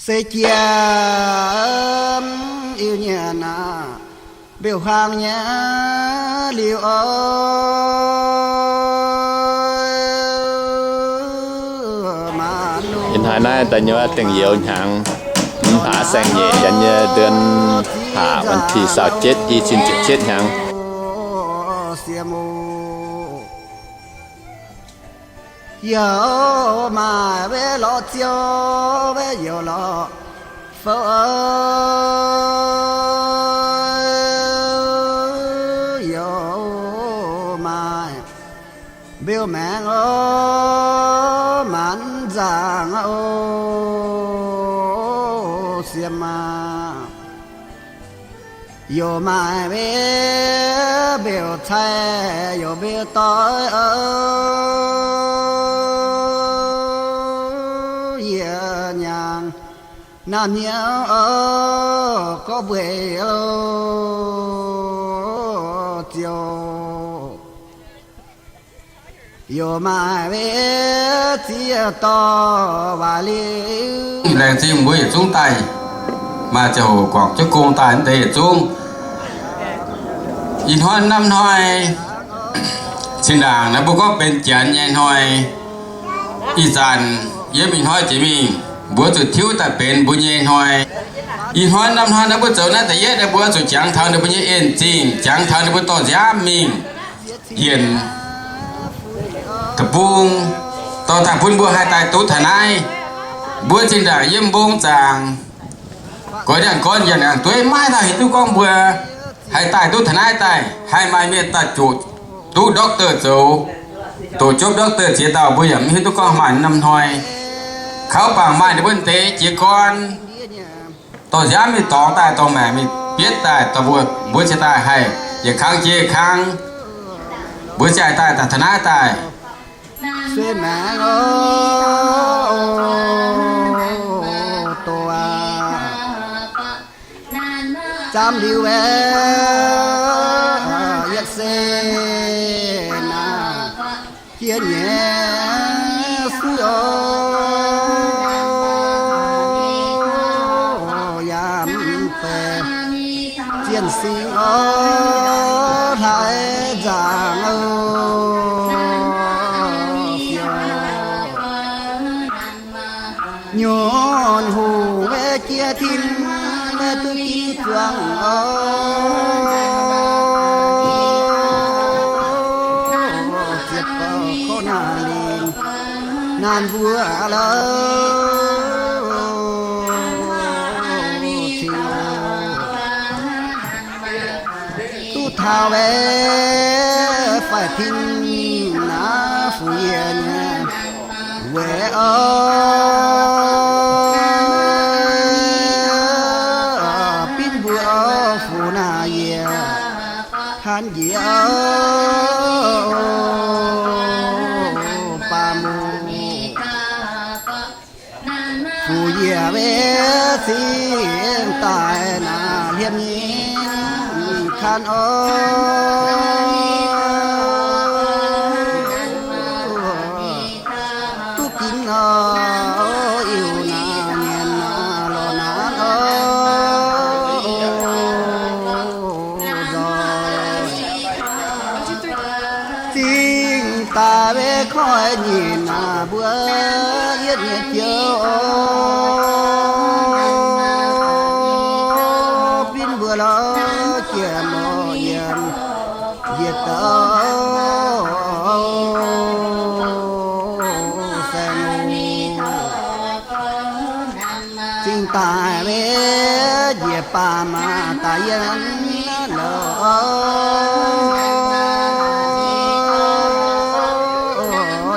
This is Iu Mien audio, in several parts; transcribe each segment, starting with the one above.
Deix jiex iu nyanc aqv, mbeu huaang nyei liuz oc. Ih hnoi naaiv da'nyeic dingh youz hnyangx, mv hlaax saeng-nyeic, janx nyei เดือนห้า วันที่ซาวเจ็ด i cin ziepc cietv hnyangx. Youz maaih wei lorz ziouv, wei youz lorz fouv, youz maaih mbeu maengx oc, maanc nzaangc oc, siem maah. Youz maaih wei mbeu cai, youz mbeu doix oc, yie nyaangc naamh hnyouv oc, gorngv mbueiz oc, ziouc. Youz maaih wei ziex dorh waaic liuz. Laengz zingh mbuo yietc zungv daaih, maaih ziangh hoc guangc jienv gong daaih wuov deix yietc zungv. Ih hnoi norm hnoi, zinh ndaangc naaiv mbuo gorngv benx Janx nyei hnoi. Ih zanc yiem ih hnoi jiex mingh, mbuo zuqc tiuv daaih benx mbuo nyei hnoi. Ih hnoi norm hnoi naaiv mbuo zoux naaiv da'yietv naaiv, mbuo zuqc jangx taux ninh mbuo nyei en-zingh, jangx taux ninh mbuo dorh nziaamv mingh yienc deic-bung, dorh daaih bun mbuo haih daaih duqv taux naaiv. Mbuo zinh ndaangc yiem mbong zaangc, goix ndiangx-gorn yangh ndiangx-dueiv maiv dauh hiuv duqv gorngv mbuo haih daaih duqv taux naaiv daaih. Haih maaih mienh daaih doqc duqv doctor zoux, doqc jopv doctor ziex dauh, mbuo yaac mv hiuv duqv gorngv maaih norm hnoi. Kaux bangc maaih ninh mbuo deix jiez gorn dorh nziaamv mingh dorngx daaih, dorh maengc mingh bietv daaih, dorh mbuo, mbuo ziouc daaih haih yietc kang jiex kang, mbuo ziouc haih daaih taux naaiv daaih. Sueih maengx oc, doqc aqv. Zaamv liuz aeqv, yietc seix naaiv jiex nyei suiv oc, yaac mv deix zien singx oc, hlaaix nzaangc oc, fiou. Nyorx hungh wei jiex tin, maiv duqv jiex zuangx oc. Ziepc gorx kouv naaic lingh naanc mbuo lorqc, cingx duqv taux wei faix tin naaiv fu'jueiv nyei weic oc, binv mbuo oc, fu'naaiv yie hnangv njiec oc, baac mbuo fu'jueiv wei cingx daaih naaiv liemh nyei kan oc. Duqv ginv nor, iu naaiv nyienx naaiv lorz naaiv oc. Zingh daaih wei koiv nyei naaiv mbuo yietv nyei joux oc, binv mbuo lorz jiex lorz yiem yietc dauh saeng. Zingh daaih wei njiec baac maaih daaih yiem lorqc,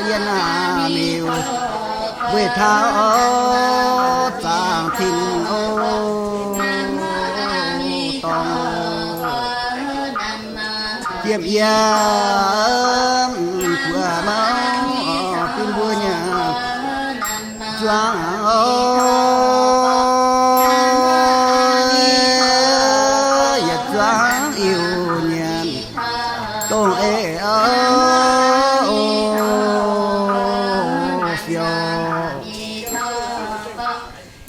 yiem naaiv liuz weih taux zaangc tin oc, dorngx jiem yiem buoz mouv, binv mbuo nyei zuangx oc, yietc zuangx iu nyanc dongh ei oc, fiou.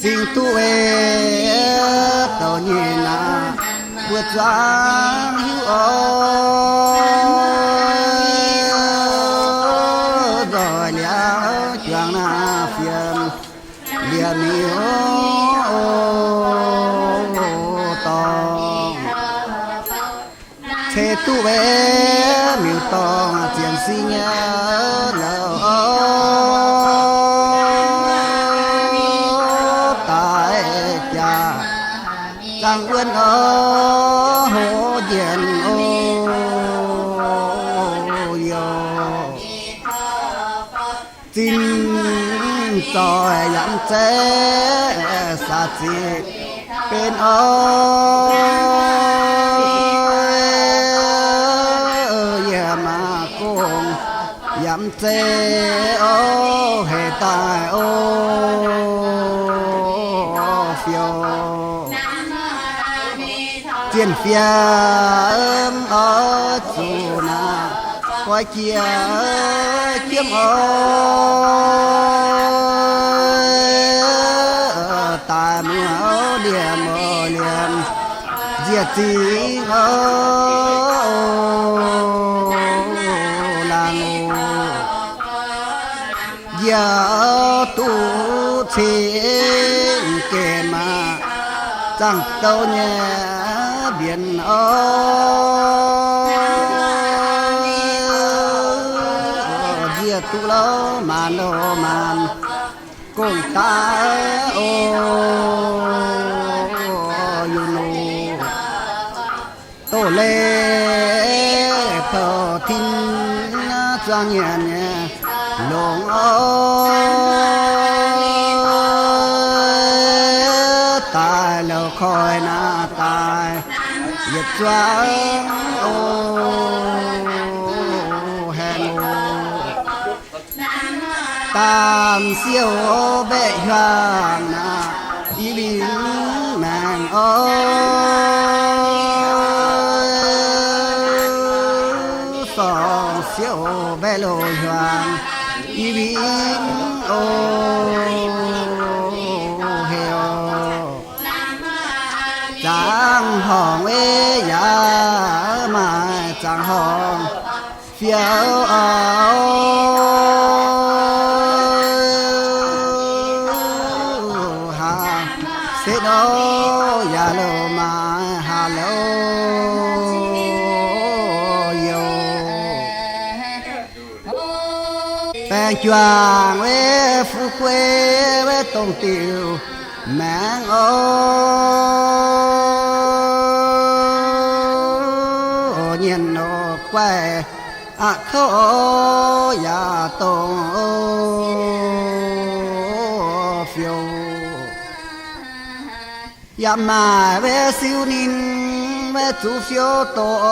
Zingh Duqv ei douc nyei naaic, mbuo zuangx hiuv oc. Nzoih liuz juangc naaiv fiem liemh miuc dorngh. Ceix duqv ei miuc dorngh zienx sin nyei louh oc. Daaih jaax zaangc wuonv oc, hoz njienc oc, youh zinh zoih yaac mv zeiz saax ziqc benx oc. Yie maaih gong yaac mv zeiz oc, heix daaih oc, fiou zienh fiem oix zuqc naaic goiv jiex jiemv oc. Daaih muoz liemh oc, liemh nziec zingh oc, laangz oc. Yie duqv cing gemh maah, zaangc douh nyei mbienc oc. Yie duqv louh maanc louh maanc gong daaih oc, yie nor. Doz-leiz pouc tin zuangx nyanc nyei longx oc. Daaih louc koi naaiv daaih yietc zuangx oc, haengh oc. Daanh siouc mbaeqc hiuang naaic, i wingh maengc oc. Sorng siouc mbaeqc loz hiuang, i wingh oc, heuc. Zaangc horngc ei yaac maaih zaangc horngc fiou oc. Haaix setv oc, yaac loz maaih haaix loz youh. Baengh juangc weic fu'jueiv weic dongh diuh maengc oc. Nyienx oc guaih aqc kouv oc, yaac dongh fiou. Yaac maaih weic siou ninh weic zuqc fiou doqc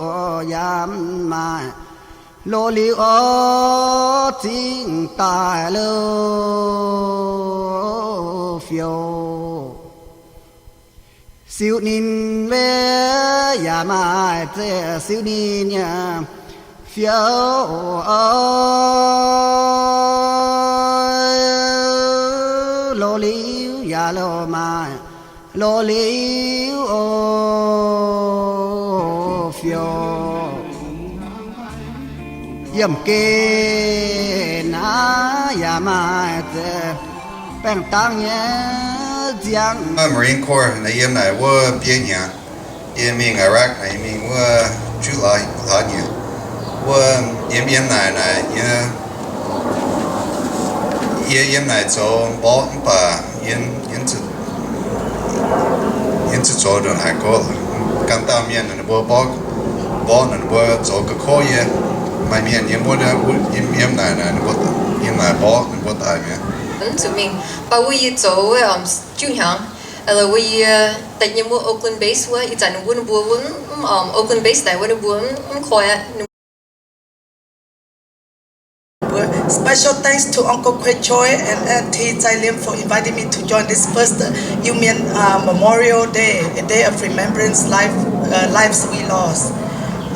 oc. Yaac maaih loz-liuz oc, zingh daaih loz fiou. Siou ninh weic yaac maaih zeiv siou ninh nyei fiou oc. Loz-liuz yaac loz maaih loz-liuz oc, fiou. Yiemh gen naaiv yaac maaih zeiv baengh dangv nyei nziang. Marine Corps naaiv yiem naaic wuov biei hnyangx. Yie mingh Iraq naaic, yie mingh wuov juqv laaix nyieqc. Wuov yiem, yiem naaic naaic, yie, yie yiem naaic zoux mborqv mv baac yie, yie, yie zuqc zoux ndongc haaix gouv. Gan dauh mienh ninh mbuo mborqv, mborqv ninh mbuo zoux ga'kouv yie. Maaih mienh yiem wuov, yiem, yiem naaic naaic, ninh mbuo yiem naaic mborqv ninh mbuo daaih mi'aqv. Mv zuqc mingh, mv baac wuov yie zoux wuov, um, juqv hnyangx, lorqc, wuov yie daaih yiem wuov Oakland base wuov, ih zanc ninh mbuo, ninh mbuo wuov, um, Oakland base daaih wuov ninh mbuo mv koi aqv. Special thanks to Uncle Kwe Choi and Auntie Tsai Lim for inviting me to join this first, uh, Iu Mien, uh, Memorial Day, a day of remembrance, life, uh, lives we lost.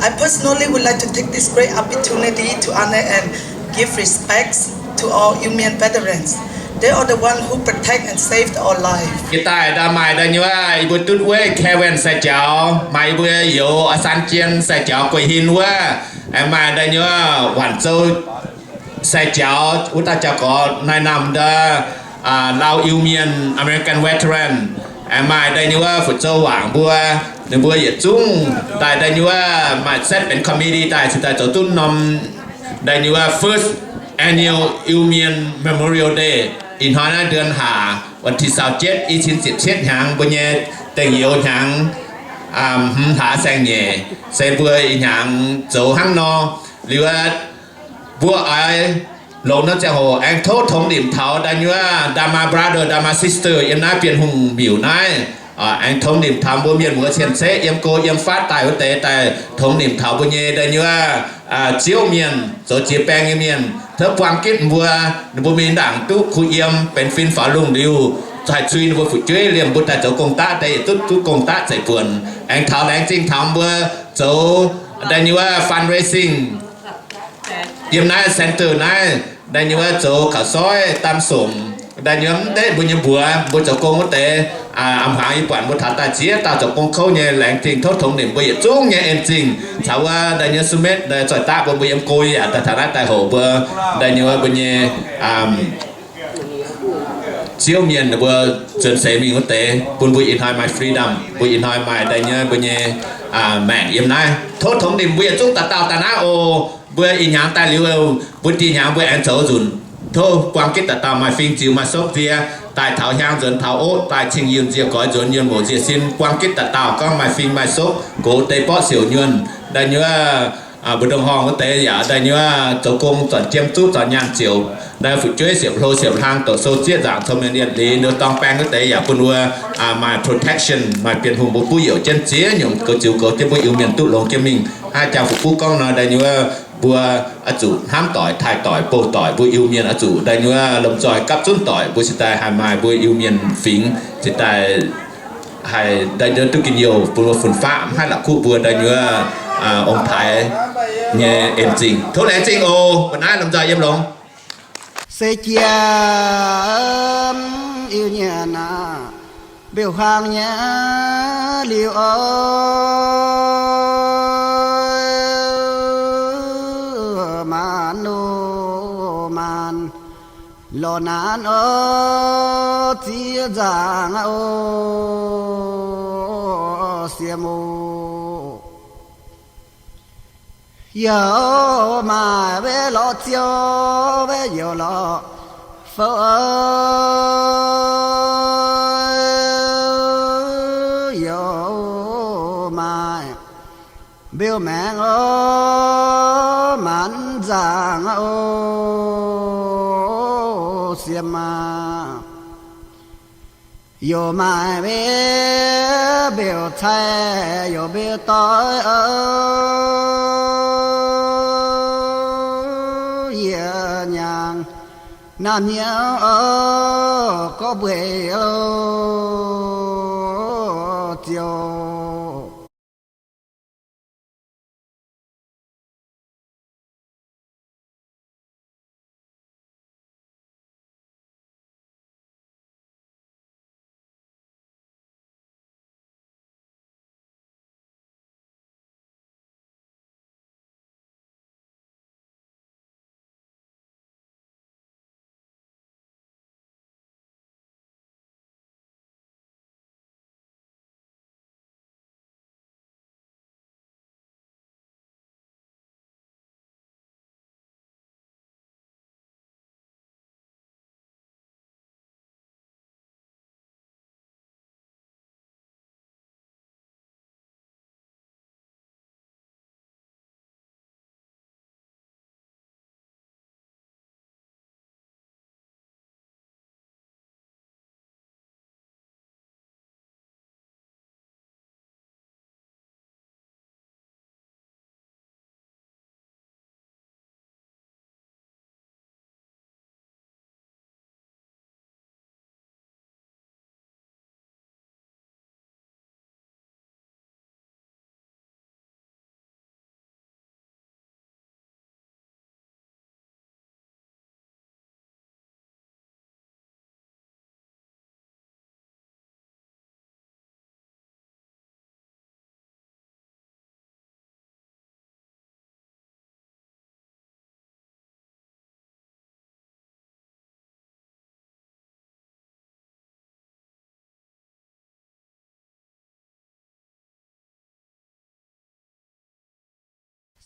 I personally would like to take this great opportunity to honor and give respects to all Iu Mien veterans. They are the one who protect and saved our life. Yie daaih ndau maaih da'nyuoz yie mbuo dutv wuov Kevin sai jaux, maaih yie mbuo youz San Jien sai jaux Guei Hin wuov, aengx maaih da'nyuoz Waanc Zou sai jaux wuov dauh jauv-gorx naaiv namh ndau, Lao Iu Mien American veteran, aengx maaih da'nyuoz Fu Zou Waangc mbuo, ninh mbuo yietc zungv daaih da'nyuoz maaih setv benx committee daaih cingx daaih zoux duqv norm da'nyuoz First Annual Iu Mien Memorial Day. Ih hnoi naaiv เดือนห้า วันที่ซาวเจ็ด i cin ziepc cietv hnyangx, mbuo nyei dengh youz hnyangx, hmz hlaax saeng-nyeic, se mbuo ih hnyangx zoux hnangv nor. Liuz aqv, mbuo oix longc norm ziangh hoc aengx tov tongx nimc taux da'nyuoz ndaama brother, ndaama sister yiem naaiv Bienh Hungh miuc naaiv. Aengx tongx nimc taux mbuo mienh muoz cien-ceqv yiem go yiem fatv daaih wuov deix, daaih tongx nimc taux mbuo nyei da'nyuoz Ziouv mienh, zoux jiex baeng nyei mienh, tov buang gitv mbuo, ninh mbuo mingh ndaangc duqv kuh yiem benx fin faaux lungh liuz, haih cui ninh mbuo fu'jueiv liemh mbuo daaih zoux gong-daqv deix yietc duqv duqv gong-daqv zeiv buonc. Aengx taux laengz zingh taux mbuo zoux da'nyuoz fundraising yiem naaiv center naaiv, da'nyuoz zoux kaux soiv, daan songc, da'nyuoz mv deix mbuo nyei mbuox, mbuo zoux gong wuov deix, a'hmuangx yie buatc mbuo taux daaih ziex dauh zoux gong kouv nyei, laengz zingh tov tongx nimc mbuo yietc zungv nyei en zingh. Caux wuov da'nyuoz Smith zoih daqv mbuo, mbuo yiem go yaac daaih taux naaiv daaih hoc mbuo, da'nyuoz mbuo nyei Ziouv mienh mbuo nzuonx seix mingh wuov deix, bun mbuo ih hnoi maaih freedom, mbuo ih hnoi maaih da'nyuoz mbuo nyei maengc yiem naaiv. Tov tongx nimc mbuo yietc zungv dauh dauh daaih naaiv oc. Mbuo ih hnyangx daaih liuz, mbuo dih hnyangx mbuo aengx zoux nzunc. Tov buang gitv dauh dauh maaih fing ziux maaih sopv nzie, daaih taux hiaang nzuonx taux oqv, daaih cing-yinh nzie goix nzuonx yuonh moc nzie sin, buang gitv dauh dauh gorngv maaih fing maaih sopv, gox deix borqv siouc nyuonh, da'nyuoz mbu'ndongx horngh wuov deix yaac da'nyuoz zoux gong zornc jiem zuqv zornc nyaanh ziouc, da'nyuoz fu'jueiv siepv-hlo siepv-hlang, doqc sou zieqv nzaangc, cong-mengh lienh liz, nduov dorng baeng wuov deix yaac bun mbuo maaih protection, maaih Bienh Hungh mbuo buov youc jienv ziex nyungc, goux ziux goux jienv mbuo Iu-Mienh duqv longx jienv mingh. Hnangv jangx fu'juv gorngv nor, da'nyuoz mbuo oix zuqc hnamv doic, taaih doic, bouh doic, mbuo Iu-Mienh oix zuqc da'nyuoz lomh nzoih gapv zunv doic, mbuo cingx daaih haih maaih mbuo Iu-Mienh fingx, cingx daaih haih da'nyuoz duqv njien-youh bun mbuo fun-faqv, mv haih la'kuqv mbuo da'nyuoz ong-taaix nyei en zingh. Tov laengz zingh oc. Mbuo naaiv lomh nzoih yiem longx. Se jiex Iu-Mienh aac, mbiouh huaang nyei liuz oc, maanc oc maanc, lorz naanc oc, ziex nzaangc oc, sieqv muoz. Youh maaih weic lorz ziouc, weic youh lorz fouv, youh maaih mbiouh maengx oc, maanc nzaangc oc, sieqv maah. Youh maaih mbiouh cai, youh mbiouh doic oc, yie nyaangc naamh hnyouv oc, gorngv mbuox oc, ziouc